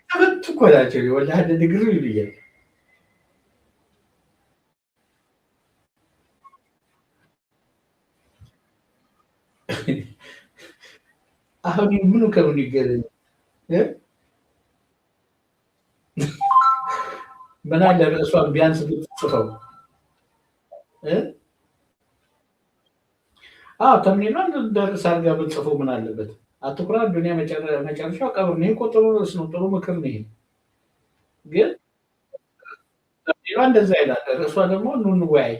ተመቱ እኮ ናቸው። ወላሂ ንግር ይሉኛል። አሁን ምኑ ከምኑ ይገናኛል? ምን አለ ርዕሷን ቢያንስ ብትጽፈው። አዎ ተምኔሏን እንደ ርዕስ አድርጋ ብትጽፈው ምን አለበት? አትኩራ ዱንያ መጨረሻው ቀብር ነው። ይሄ እኮ ጥሩ ርዕስ ነው፣ ጥሩ ምክር ነው። ይሄ ግን ተምኔሏ እንደዛ ይላል፣ ርዕሷ ደግሞ ኑ እንወያይ።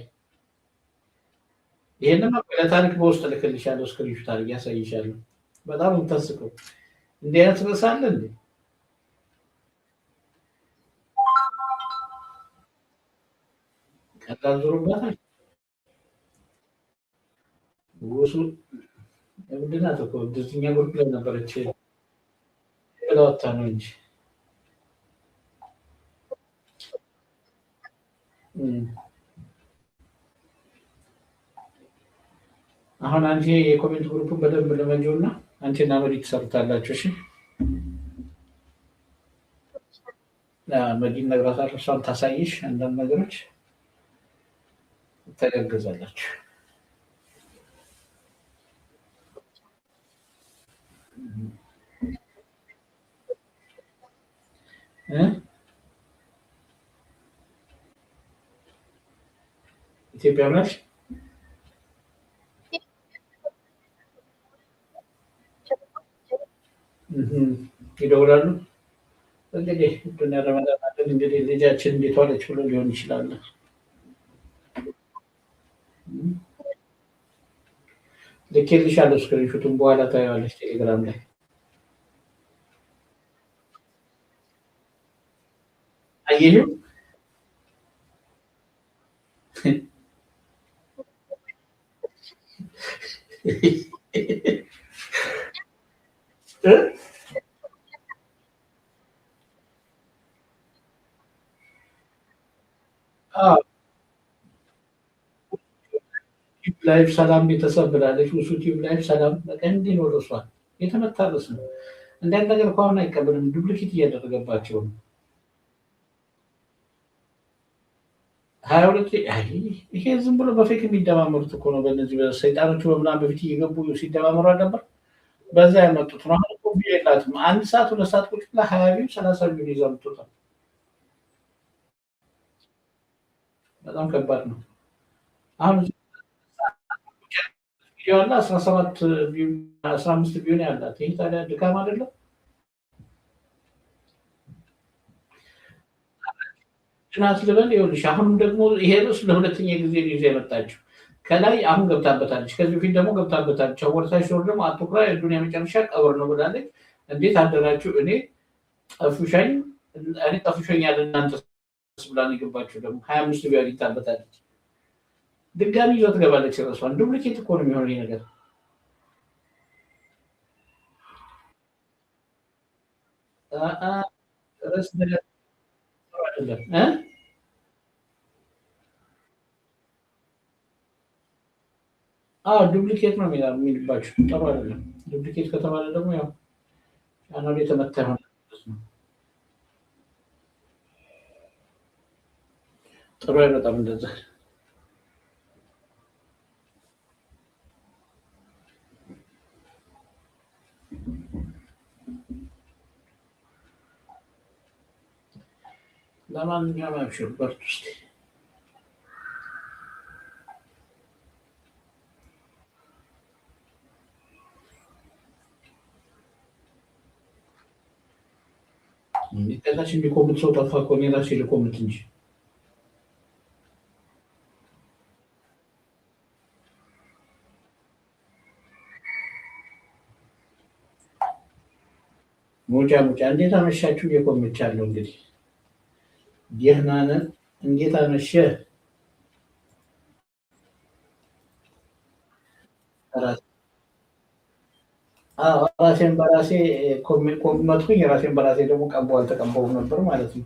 ይሄንን ለታሪክ በውስጥ እልክልሻለሁ፣ screenshot አድርጌ አሳይሻለሁ። በጣም የምታስቀው እንዲህ አይነት ርዕስ አለ እንዴ? ቀላል ዞሮባታል። ጉሱ ምንድን ናት እኮ እዚህኛ group ላይ ነበረች ብለወታ ነው እንጂ። አሁን አንቺ የ comment group ኡን በደንብ ልመጂው እና አንቺና መዲ ትሰሩታላችሁ። እሺ መዲን እነግራታለሁ፣ እሷን ታሳይሽ አንዳንድ ነገሮች ትተጋገዛላችሁ። ኢትዮጵያ ምናልሽ ይደውላሉ። እንግዲህ ዱንያ ረመዳን አለን። እንግዲህ ልጃችን እንዴት ዋለች ብሎ ሊሆን ይችላል። ልኬልሻለሁ screenshot ኡን በኋላ ታየዋለች ቴሌግራም ላይ። አየሽው? Live ሰላም ቤተሰብ ብላለች። ውሱ ቲዩብ live ሰላም በቃ እንዲህ ነው ርዕሷ። የተመታ ርዕስ ነው። እንዲያን ነገር እኮ አሁን አይቀበልም። duplicate እያደረገባቸው ነው። 22 ይሄ ዝም ብሎ በ fake የሚደማመሩት እኮ ነው። በእነዚህ በሰይጣኖቹ በምናምን በፊት እየገቡ ሲደማመሩ አልነበር? በዛ ያመጡት ነው። አሁን እኮ view የላትም። 1 ሰዓት 2 ሰዓት ቁጭ ብላ 20 view 30 view ይዛ የምትወጣ በጣም ከባድ ነው። አሁን ቪዲዮ አለ 17 view 15 view ነው ያላት። ይሄ ታዲያ ድካም አይደለም? ጥናት ልበል ይኸውልሽ። አሁንም ደግሞ ይሄ ርዕስ ለሁለተኛ ጊዜ ይዞ የመጣችው ከላይ አሁን ገብታበታለች። ከዚህ በፊት ደግሞ ገብታበታለች። ወርታች ሲወርድ ደግሞ አትኩራ የዱንያ መጨረሻ ቀብር ነው ብላለች። እንዴት አደራችሁ? እኔ ጠፉሻኝ እኔ ጠፉሾኛል እናንተ ብላ ነው የገባችው። ደግሞ 25 view አግኝታበታለች። ድጋሚ ይዞ ትገባለች ርዕሷን። duplicate እኮ ነው የሚሆነው ይሄ ነገር። ርዕስ አይደለም እ አዎ duplicate ነው የሚልባችሁ። ጥሩ አይደለም። duplicate ከተባለ ደግሞ ያው ቻናሉ የተመታ ይሆናል ማለት ነው። ጥሩ አይመጣም እንደዛ። ለማንኛውም አብሽር በርቱ እስኪ። ከታች የሚኮምት ሰው ጠፋ እኮ። እኔ ራሴ ልኮምት እንጂ። ሙጫ ሙጫ እንዴት አመሻችሁ? እየኮምቻለሁ እንግዲህ ደህና ነን። እንዴት አመሸህ? ራሴን በራሴ ኮመትኩኝ። ራሴን በራሴ ደግሞ ቀባው አልተቀባውም ነበር ማለት ነው።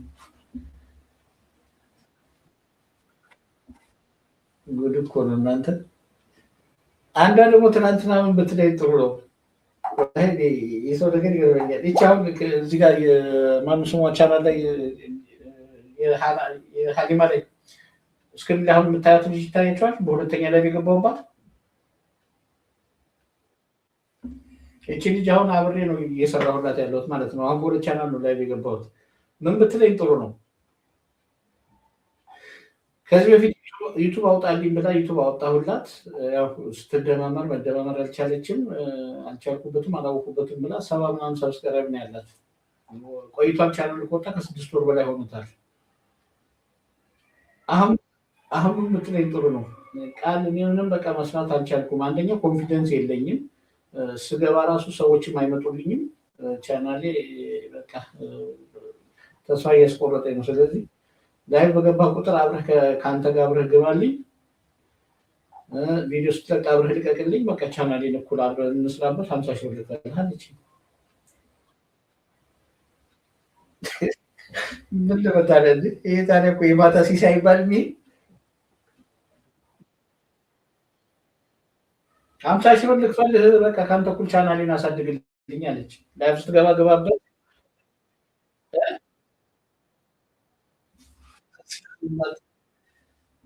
ጉድ እኮ ነው እናንተ። አንዷ ደግሞ ትናንትና ምን ብትለኝ ጥሩ ነው። የሰው ነገር ይገርመኛል። ይቺ አሁን እዚህ ጋር የማኑ ስሟ ቻናል ላይ የሀሊማ ላይ screen ላይ አሁን የምታያት ልጅ ይታያቸዋል። በሁለተኛ ላይ የገባሁባት ይቺ ልጅ አሁን አብሬ ነው እየሰራሁላት ያለሁት ማለት ነው። አሁን በሁለት ቻናል ነው ላይ የገባሁት። ምን ብትለኝ ጥሩ ነው? ከዚህ በፊት YouTube አውጣልኝ ብላ YouTube አወጣሁላት። ያው ስትደማመር መደማመር አልቻለችም። አልቻልኩበትም አላወኩበትም ብላ 70 ምናምን subscribe ነው ያላት። ቆይቷል። ቻናል ከወጣ ከ6 ወር በላይ ሆኖታል። አሁን ብትለኝ ጥሩ ነው? ቃል እኔ ምንም በቃ መስራት አልቻልኩም። አንደኛ confidence የለኝም። ስገባ ራሱ ሰዎችም አይመጡልኝም። ቻናሌ በቃ ተስፋ እያስቆረጠኝ ነው። ስለዚህ live በገባ ቁጥር አብረህ ከአንተ ጋር አብረህ ግባልኝ፣ ቪዲዮ ስትለቅ አብረህ ልቀቅልኝ። በቃ ቻናሌን እኩል አብረን እንስራበት፣ 50,000 ብር ልክፈልህ አለችኝ። ምን ልበል ታዲያ? ይሄ ታዲያ እኮ የማታ ሲሳይ ይባል የሚል 50,000 ብር ልክፈልህ፣ በቃ ከአንተ እኩል ቻናሌን አሳድግልኝ አለች። Live ስትገባ ግባበት፣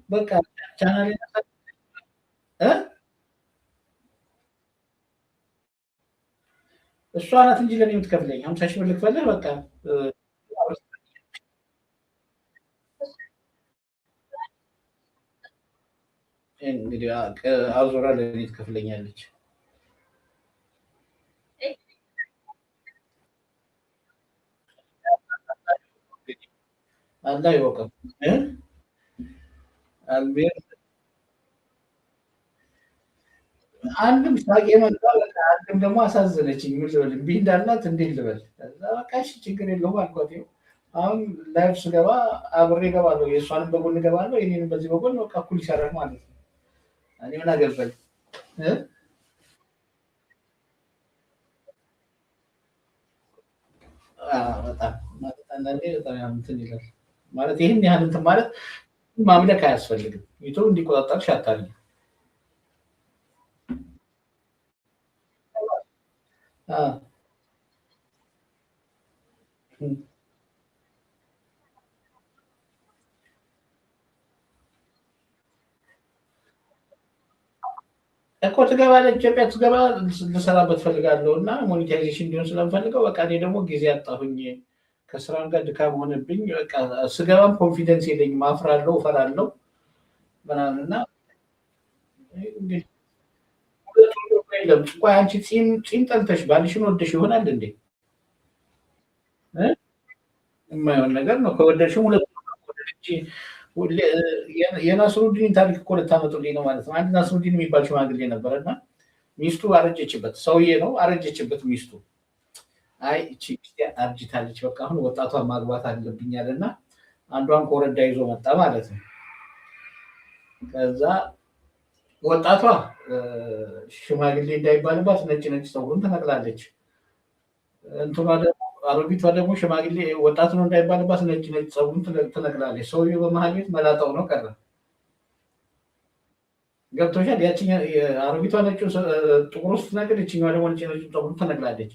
በቃ ቻናሌን እሷ ናት እንጂ ለእኔ የምትከፍለኝ 50,000 ብር ልክፈልህ በቃ እንግዲህ አዙራ ለእኔ ትከፍለኛለች። አላህ ይወቀው። አንድም ሳቄ መጣ፣ አንድም ደግሞ አሳዘነችኝ። ምን ልበል እምቢ እንዳልናት እንዴት ልበል? በቃ እሺ ችግር የለውም አልኳት። አሁን live ስገባ አብሬ እገባለሁ፣ የእሷንም በጎን እገባለሁ፣ የእኔንም በዚህ በጎን በቃ እኩል ይሰራል ማለት ነው። እኔ ምን አገባኝ? በጣም ማለት አንዳንዴ በጣም እንትን ይላል ማለት ይህን ያህል እንትን ማለት ማምለክ አያስፈልግም። YouTube እንዲቆጣጠርሽ አታድርጊ። እኮ ትገባለች፣ ኢትዮጵያ ትገባ ልሰራበት ፈልጋለሁ እና monetization እንዲሆን ስለምፈልገው በቃ እኔ ደግሞ ጊዜ አጣሁኝ፣ ከስራም ጋር ድካም ሆነብኝ። በቃ ስገባም confidence የለኝም፣ አፍራለሁ፣ እፈራለሁ ምናምን እና የለም። ቆይ አንቺ ፂም ጠልተሽ ባልሽን ወደሽ ይሆናል እንዴ? የማይሆን ነገር ነው። ከወደድሽም ሁለቱ የናስሩዲን ታሪክ እኮ ልታመጡልኝ ነው ማለት ነው። አንድ ናስሩዲን የሚባል ሽማግሌ ነበር እና ሚስቱ አረጀችበት። ሰውዬ ነው አረጀችበት ሚስቱ። አይ እቺ ሚስቴ አርጅታለች፣ በቃ አሁን ወጣቷን ማግባት አለብኛል እና አንዷን ኮረዳ ይዞ መጣ ማለት ነው። ከዛ ወጣቷ ሽማግሌ እንዳይባልባት ነጭ ነጭ ፀጉሩን ትነቅላለች። እንትኗ ደግሞ አሮጊቷ ደግሞ ሽማግሌ ወጣት ነው እንዳይባልባት ነጭ ነጭ ፀጉሩን ትነቅላለች። ሰውዬው በመሀል ቤት መላጣው ነው ቀረ። ገብቶሻል? ያችኛ አሮጊቷ ነጭ ጥቁር ስትነቅል፣ ይችኛዋ ደግሞ ነጭ ነጭ ፀጉሩን ትነቅላለች።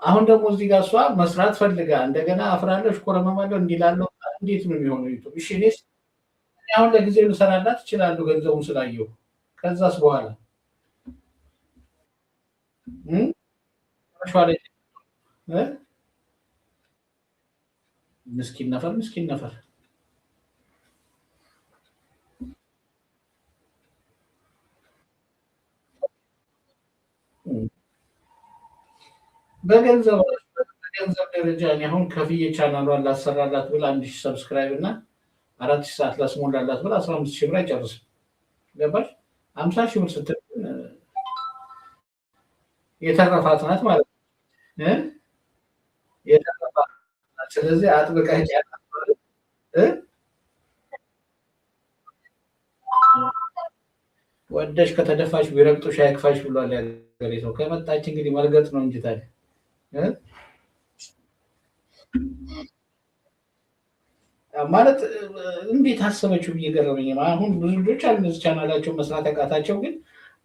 አሁን ደግሞ እዚህ ጋር እሷ መስራት ፈልጋ እንደገና አፍራለሁ፣ እሽኮረመማለሁ፣ እንዲህ እላለሁ። እንዴት ነው የሚሆነው? YouTube እሺ፣ እኔስ አሁን ለጊዜው ልሰራላት እችላለሁ ገንዘቡን ስላየሁ። ከዛስ በኋላ ምስኪን ነፈር ምስኪን ነፈር። በገንዘብ ደረጃ እኔ አሁን ከፍዬ ቻናሏን ላሰራላት ብል 1,000 subscribe እና 4,000 ሰዓት ላስሞላላት ብል 15,000 ብር አይጨርስም። ገባሽ? 50,000 ብር ስትል የተረፋት ናት ማለት ነው። የተረፋት ናት። ስለዚህ አጥብቀህ ወደሽ ከተደፋሽ ቢረግጡሽ አይክፋሽ ብሏል ያገሬ ሰው። ከመጣች እንግዲህ መርገጥ ነው እንጂ ታዲያ ማለት እንዴት አሰበችው ብዬ ገረመኝ። አሁን ብዙ ልጆች አሉ እነዚህ ቻናላቸው መስራት ያቃታቸው፣ ግን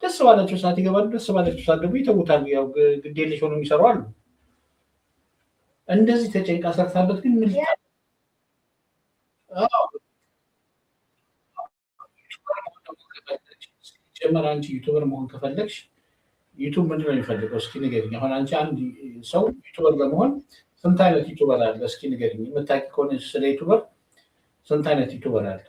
ደስ ባላቸው ሰዓት ይገባሉ፣ ደስ ባላቸው ሰዓት ደግሞ ይተውታል። ያው ግዴለሽ ሆነው የሚሰሩ አሉ። እንደዚህ ተጨንቃ ሰርታበት ግን ምን ጀመር? አንቺ YouTuber መሆን ከፈለግሽ YouTube ምንድን ነው የሚፈልገው? እስኪ ንገሪኝ። አሁን አንቺ አንድ ሰው YouTuber ለመሆን ስንት አይነት YouTuber አለ? እስኪ ንገሪኝ። የምታውቂ ከሆነ ስለ YouTuber ስንት አይነት YouTuber አለ?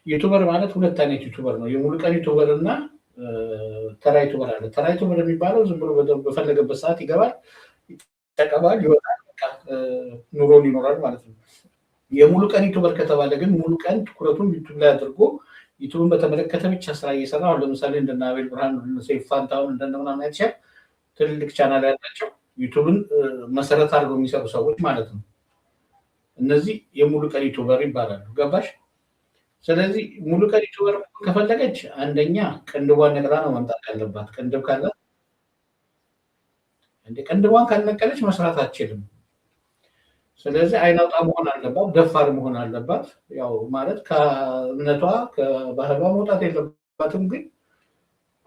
YouTuber ማለት ሁለት አይነት YouTuber ነው። የሙሉ ቀን YouTuber እና ተራ YouTuber አለ። ተራ YouTuber የሚባለው ዝም ብሎ በፈለገበት ሰዓት ይገባል፣ ይጠቀማል፣ ይወጣል፣ ኑሮን ይኖራል ማለት ነው። የሙሉ ቀን YouTuber ከተባለ ግን ሙሉ ቀን ትኩረቱን YouTube ላይ አድርጎ YouTube ን በተመለከተ ብቻ ስራ እየሰራ፣ አሁን ለምሳሌ እንደነ አቤል ብርሃኑ፣ ሰይፉ ፋንታሁን፣ እንደነ ምናምን አይተሻል። ትልልቅ ቻናል ያላቸው YouTube ን መሰረት አድርገው የሚሰሩ ሰዎች ማለት ነው። እነዚህ የሙሉ ቀን YouTuber ይባላሉ። ገባሽ? ስለዚህ ሙሉ ቀን YouTuber ከፈለገች አንደኛ ቅንድቧን ነቅላ ነው መምጣት ያለባት። ቅንድብ ካላት፣ እንደ ቅንድቧን ካልነቀለች መስራት አትችልም። ስለዚህ አይናውጣ መሆን አለባት፣ ደፋር መሆን አለባት። ያው ማለት ከእምነቷ ከባህሏ መውጣት የለባትም። ግን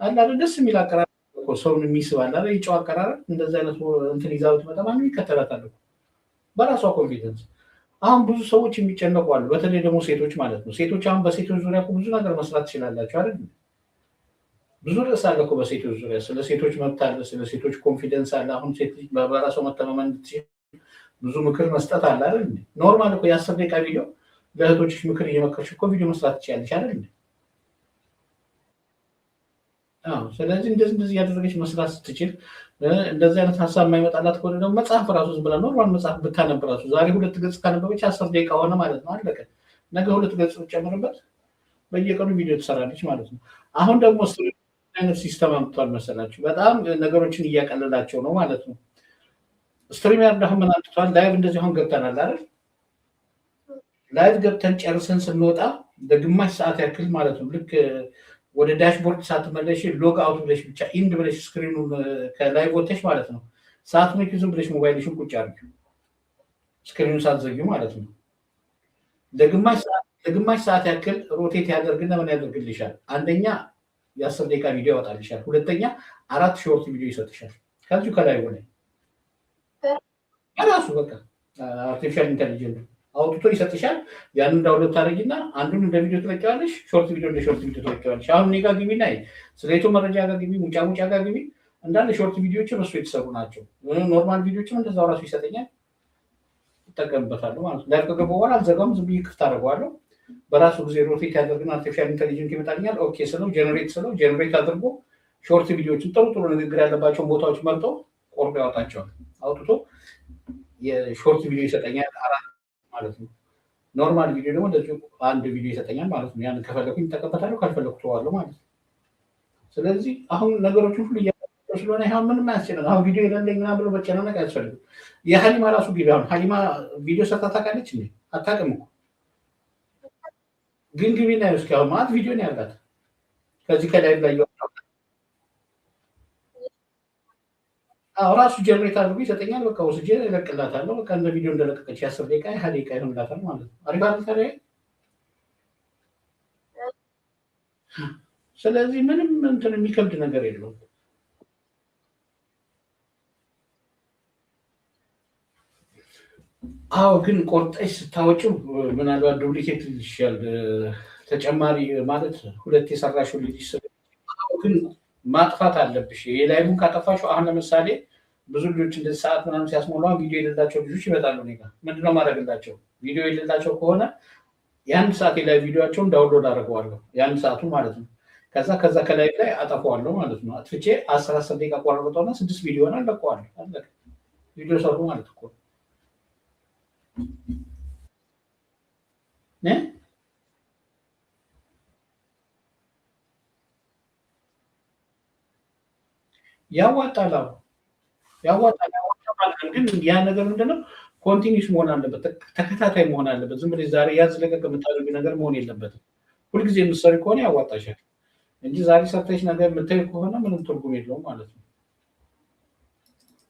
አንዳንድ ደስ የሚል አቀራረብ እኮ ሰውን የሚስብ አለ አይደል? የጨዋ አቀራረብ፣ እንደዚህ አይነት እንትን ይዛ ብትመጣ ማንም ይከተላታል እኮ በራሷ confidence። አሁን ብዙ ሰዎች የሚጨነቁ አሉ፣ በተለይ ደግሞ ሴቶች ማለት ነው። ሴቶች አሁን በሴቶች ዙሪያ እኮ ብዙ ነገር መስራት ትችላላችሁ አይደል? ብዙ ርዕስ አለ እኮ በሴቶች ዙሪያ። ስለ ሴቶች መብት አለ፣ ስለ ሴቶች confidence አለ። አሁን ሴት ልጅ በራሷ መተማመን እንድትችል ብዙ ምክር መስጠት አለ አይደል? Normal እኮ የ10 ደቂቃ ቪዲዮ ለእህቶችሽ ምክር እየመከርሽ እኮ ቪዲዮ መስራት ትችያለሽ አይደል? አዎ። ስለዚህ እንደዚህ እንደዚህ እያደረገች መስራት ስትችል፣ እንደዚህ አይነት ሀሳብ የማይመጣላት ከሆነ ደግሞ መጽሐፍ ራሱ ዝም ብላ normal መጽሐፍ ብታነብ ራሱ ዛሬ ሁለት ገጽ ካነበበች 10 ደቂቃ ሆነ ማለት ነው። አለቀ። ነገ ሁለት ገጽ ብትጨምርበት በየቀኑ ቪዲዮ ትሰራለች ማለት ነው። አሁን ደግሞ አይነት system አምጥቷል መሰላችሁ? በጣም ነገሮችን እያቀለላቸው ነው ማለት ነው። StreamYard አሁን ምን አምጥቷል? Live እንደዚህ አሁን ገብተናል አይደል? Live ገብተን ጨርሰን ስንወጣ ለግማሽ ሰዓት ያክል ማለት ነው፣ ልክ ወደ dashboard ሳትመለሽ log out ብለሽ ብቻ end ብለሽ screen ኑን ከ live ወጥተሽ ማለት ነው፣ ሰዓት ዝም ብለሽ ሞባይልሽን ቁጭ አድርጊው፣ screen ኑን ሳትዘጊው ማለት ነው። ለግማሽ ሰዓት ያክል rotate ያደርግና ምን ያደርግልሻል? አንደኛ የ10 ደቂቃ ቪዲዮ ያወጣልሻል። ሁለተኛ አራት short ቪዲዮ ይሰጥሻል። ከዚሁ ከ live ላይ ራሱ በቃ artificial intelligence አውጥቶ ይሰጥሻል። ያንን download ታደርጊና አንዱን እንደ ቪዲዮ ትለቂዋለሽ፣ short ቪዲዮ እንደ short ቪዲዮ ትለቂዋለሽ። አሁን እኔ ጋር ግቢና ስለ ኢትዮ መረጃ ጋር ግቢ፣ ሙጫ ሙጫ ጋር ግቢ፣ እንዳለ short ቪዲዮዎች በሱ የተሰሩ ናቸው። Normal ቪዲዮችም እንደዛው ራሱ ይሰጠኛል፣ ይጠቀምበታለሁ ማለት ነው። Live ከገባሁ በኋላ አልዘጋውም፣ ዝም ብዬ ክፍት አደርገዋለሁ። በራሱ ጊዜ rotate ያደርግና artificial intelligence ይመጣልኛል። Okay ስለው፣ generate ስለው generate አድርጎ short ቪዲዮዎችን ጥሩ ጥሩ ንግግር ያለባቸውን ቦታዎች መርጦ ቆርጦ ያወጣቸዋል። አውጥቶ የ short ቪዲዮ ይሰጠኛል፣ አራት ማለት ነው። Normal ቪዲዮ ደግሞ እንደዚሁ አንድ ቪዲዮ ይሰጠኛል ማለት ነው። ያን ከፈለኩኝ እጠቀምበታለሁ፣ ካልፈለኩ ተዋለሁ ማለት ነው። ስለዚህ አሁን ነገሮችን ሁሉ እያቸው ስለሆነ አሁን ምንም አያስጨንቅም። አሁን ቪዲዮ የሌለኝ ምናምን ብሎ መጨናነቅ አያስፈልግም። የሀሊማ ራሱ ቪዲዮ፣ አሁን ሀሊማ ቪዲዮ ሰርታ ታውቃለች እንዴ? አታውቅም እኮ። ግን ግቢ ና እስኪ፣ አሁን ማለት ቪዲዮ ነው ያላት ከዚህ ከላይ ላይ ራሱ generate አድርጎ ይሰጠኛል። በቃ ወስጄ እለቅላታለሁ። በቃ እንደ ቪዲዮ እንደለቀቀች የ10 ደቂቃ የ20 ደቂቃ ይሆንላታል ማለት ነው። አሪፍ አይደል ታዲያ? ስለዚህ ምንም እንትን የሚከብድ ነገር የለውም። አዎ፣ ግን ቆርጠሽ ስታወጪው ምናልባት duplicate ይልሻል። ተጨማሪ ማለት ሁለት የሰራሽው ልጅ፣ ግን ማጥፋት አለብሽ። የ live ን ካጠፋሽው፣ አሁን ለምሳሌ ብዙ ልጆች እንደዚህ ሰዓት ምናምን ሲያስሞላ ቪዲዮ የሌላቸው ልጆች ይመጣሉ እኔ ጋር። ምንድነው ማድረግላቸው? ቪዲዮ የሌላቸው ከሆነ የአንድ ሰዓት የ live ቪዲዮቸውን download አደርገዋለሁ፣ የአንድ ሰዓቱ ማለት ነው። ከዛ ከ live ላይ አጠፋዋለሁ ማለት ነው። አጥፍቼ 10 10 ደቂቃ ቆራርጠውና ስድስት ቪዲዮ ሆነ ለቀዋለሁ። አለቀ። ቪዲዮ ሰሩ ማለት እኮ ነው። ያዋጣል። አዎ ያዋጣል። ያዋጣል። ግን ያ ነገር ምንድነው፣ continuous መሆን አለበት፣ ተከታታይ መሆን አለበት። ዝም ብለሽ ዛሬ ያዝ ለቀቅ የምታደርጊው ነገር መሆን የለበትም። ሁልጊዜ የምትሰሪ ከሆነ ያዋጣሻል እንጂ ዛሬ ሰርተሽ ነገር የምታዩ ከሆነ ምንም ትርጉም የለውም ማለት ነው።